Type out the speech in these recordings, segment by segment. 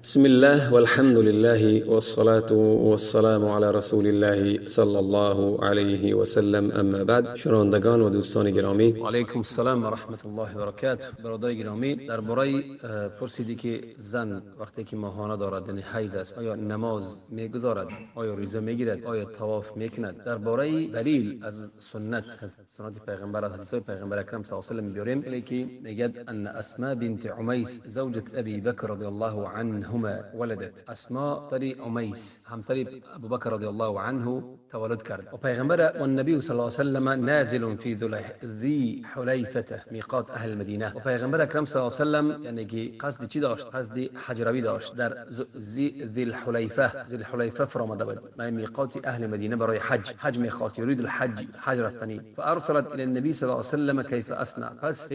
بسم الله والحمد لله والصلاة والسلام على رسول الله صلى الله عليه وسلم اما بعد. شنوندگان و دوستان گرامی، علیکم السلام و رحمت الله و برکاته. برادر گرامی، درباره پرسیدی که زن وقتی که ماهانه دارد، یعنی حیض است، آیا نماز میگذارد، آیا روزه میگیرد، آیا طواف میکند؟ درباره دلیل از سنت، از سنت پیغمبر، از حدیث پیغمبر اکرم صلی الله علیه و سلم بیاریم که میگه ان اسماء بنت عمیس زوجة ابی بکر رضی الله عنهما ولدت. اسماء تری عمیس همسر ابو بکر رضی الله عنه تولد کرد و پیغمبر و النبی صلی الله علیه و سلم نازل في ذی حلیفه میقات اهل المدینه. و پیغمبر اکرم صلی الله علیه و سلم یعنی که قصد چی داشت؟ قصد حجروی داشت. در ذی الحلیفه، ذی الحلیفه فرامده بود، میقات اهل مدینه برای حج، حج میخواست، یرید الحج، حج رفتنی. فارسلت الى النبی صلی الله علیه و سلم کیف اصنع. پس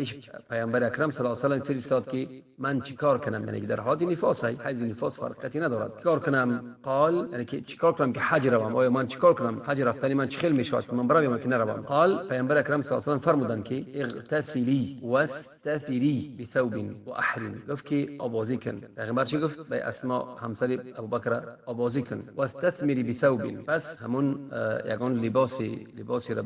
پیغمبر اکرم صلی الله علیه و سلم فرستاد که من چیکار کنم، یعنی در حالت نفاس، حیض نفاس فرقتی ندارد، چیکار کنم؟ قال یعنی که چیکار کنم که حج روم، آیا من چیکار کنم؟ حج رفتنی من چه خیل میشود که من بروم که نروم؟ قال پیامبر اکرم صلی الله علیه و سلم فرمودند که اغتسلی واستثری بثوب واحرم. گفت که آبازی کن. پیغمبر چی گفت؟ به اسماء همسر ابوبکر آبازی کن. واستثمری بثوب، پس همون یگان لباسی، لباسی را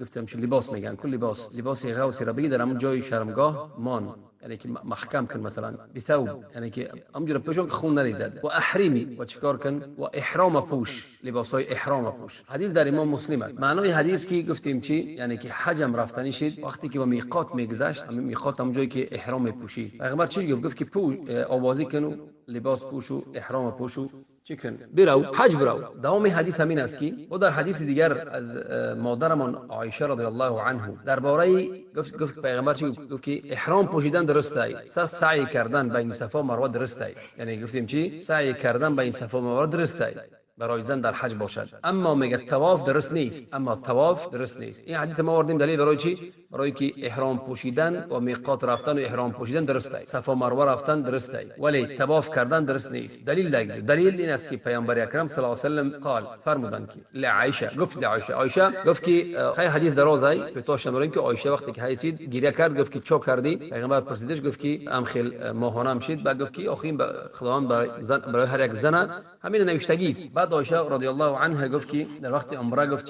گفتم چه لباس میگن، کل لباس، لباس غوثی را بگیر در همون جای شرمگاه مان، یعنی که محکم کن مثلا بثوب، یعنی که همونجوری پوشون که خون نریزد. و احرمی، و چیکار کن؟ و احرام پوش، لباسای احرام پوش. حدیث در امام مسلم است. معنای حدیث که گفتیم چی؟ یعنی که حجم رفتنی شد وقتی که با میقات میگذشت، همین میقات هم جایی که احرام پوشی. پیغمبر چی گفت؟ گفت که پوش، آوازی کن و لباس پوش و احرام پوش و چی کن، برو حج برو. دوام حدیث همین است که و در حدیث دیگر از مادرمان عایشه رضی الله عنه درباره گفت پیغمبر چی گفت؟ که احرام پوشیدن درست است، صف سعی کردن بین صفا و مروه درست است. یعنی گفتیم چی؟ سعی کردن بین صفا و مروه درست است برای زن در حج باشد، اما میگه طواف درست نیست، اما طواف درست نیست. این حدیث ما آوردیم دلیل برای چی؟ برای که احرام پوشیدن و میقات رفتن و احرام پوشیدن درست است، صفا مروه رفتن درست است، ولی طواف کردن درست نیست. دلیل این است که پیامبر اکرم صلی الله علیه و سلم قال فرمودند که لعایشه، گفت لعایشه، عایشه گفت که خیلی حدیث درازه پیتاش داریم که عایشه وقتی که حیثید گریه کرد، گفت که چه کردی؟ پیغمبر پرسیدش، گفت که ام خیل ماهانه هم شد. بعد گفت که آخه خداوند برای زن، برای هر یک زن همین نوشتگی است. بعد عایشه رضی الله عنها گفت که در وقت عمره گفت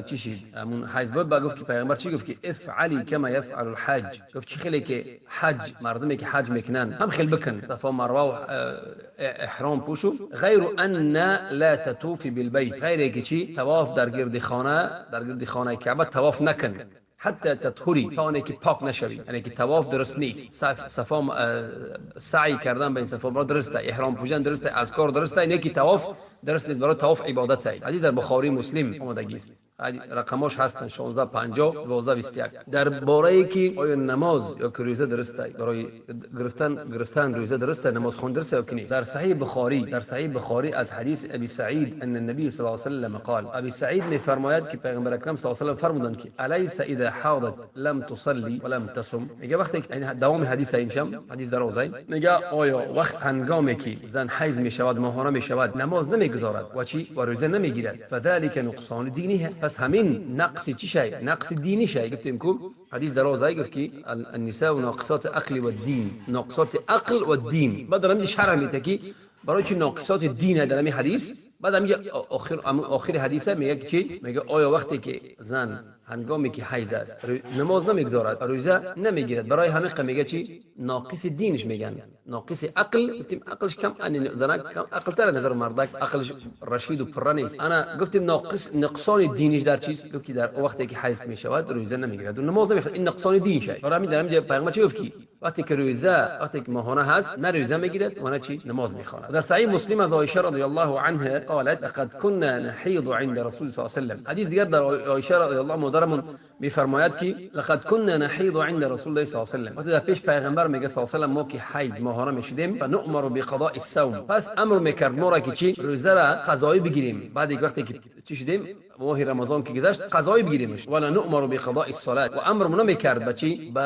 چی شد؟ همون حیض بود. بعد گفت که پیغمبر چی گفت؟ که افعلی کما یفعل الحج. گفت چی خیلی که حج مردمی که حج میکنن هم خیلی بکن، صفا مروه و احرام پوشو، غیر ان لا تطوفی بالبیت، غیر که چی؟ طواف در گرد خانه، در گرد خانه کعبه طواف نکن حتی تطهری، تا که پاک نشوی. یعنی که طواف درست نیست، صفا سعی کردن بین صفا مروه درسته، احرام پوشیدن درسته، اذکار درسته، نه که طواف درست نیست. برای طواف عبادت است. حدیث در بخاری مسلم آمدگی است. رقماش هستن 16 50 12 21. درباره که آیا نماز یا که روزه درسته، برای گرفتن روزه درسته، نماز خواندن درسته یا که نیست. در صحیح بخاری، در صحیح بخاری از حدیث ابی سعید ان النبی صلی الله علیه و سلم قال، ابی سعید میفرماید که پیغمبر اکرم صلی الله علیه و سلم فرمودند که الیس اذا حاضت لم تصلی ولم تصم. میگه وقتی دوام حدیث اینشم حدیث درازه، میگه آیا وقت هنگامی که زن حیض میشود، ماهانه میشود، نماز نمیگذارد و چی؟ و روزه نمیگیرد، فذلك نقصان دینه. پس همین نقص چی شی؟ نقص دینی شی. گفتیم کو حدیث درازه گفت که النساء ناقصات عقل و دین، ناقصات عقل و دین. بعد درم شرح میته که برای چی ناقصات دین در همین حدیث. بعد میگه آخر حدیثه میگه چی؟ میگه آیا وقتی که زن هنگامی که حیض است نماز نمیگذارد، روزه نمیگیرد، برای همین میگه چی؟ ناقص دینش میگن، ناقص عقل. گفتیم عقلش کم، ان زنک کم عقل تر نظر مردک، عقلش رشید و پر نیست. انا گفتیم ناقص نقصان دینش در چیست؟ گفت که در وقتی که حیض میشود روزه نمیگیرد و نماز نمیخواند، این نقصان دینش. برای همین در پیغمبر چی گفت که وقتی که روزه، وقتی که ماهانه هست، نه روزه میگیرد و نه چی؟ نماز میخواند. در صحیح مسلم از عایشه رضی الله عنها قالت لقد كنا نحيض عند رسول صلی الله علیه و سلم. حدیث دیگر در عایشه رضی الله مادرمون میفرماید که لقد كنا نحيض عند رسول الله صلی الله علیه و سلم. وقتی در پیش پیغمبر میگه صلی الله علیه و سلم ما که حیض ماهانه میشدیم، فنؤمر بقضاء الصوم، پس امر میکرد ما را که چی؟ روزه را قضایی بگیریم. بعد یک وقتی که چی شدیم، ماه رمضان که گذشت، قضایی بگیریمش. ولا نؤمر بقضاء الصلاه، و امر ما نمیکرد به چی؟ به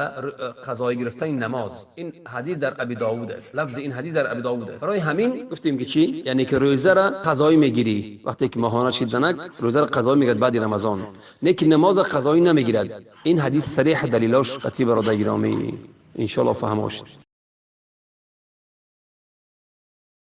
قضای گرفتن نماز. این حدیث در ابی داوود است، لفظ این حدیث در ابی داوود است. برای همین گفتیم که چی؟ یعنی که روزه را قضایی میگیری وقتی که ماهانه شد زنک، روزه را قضایی میگیرد بعد رمضان، نه که نماز قضایی نمیگیرد. این حدیث صریح دلیلاش قطعی برادر گرامی، ان شاء الله فهم باشید.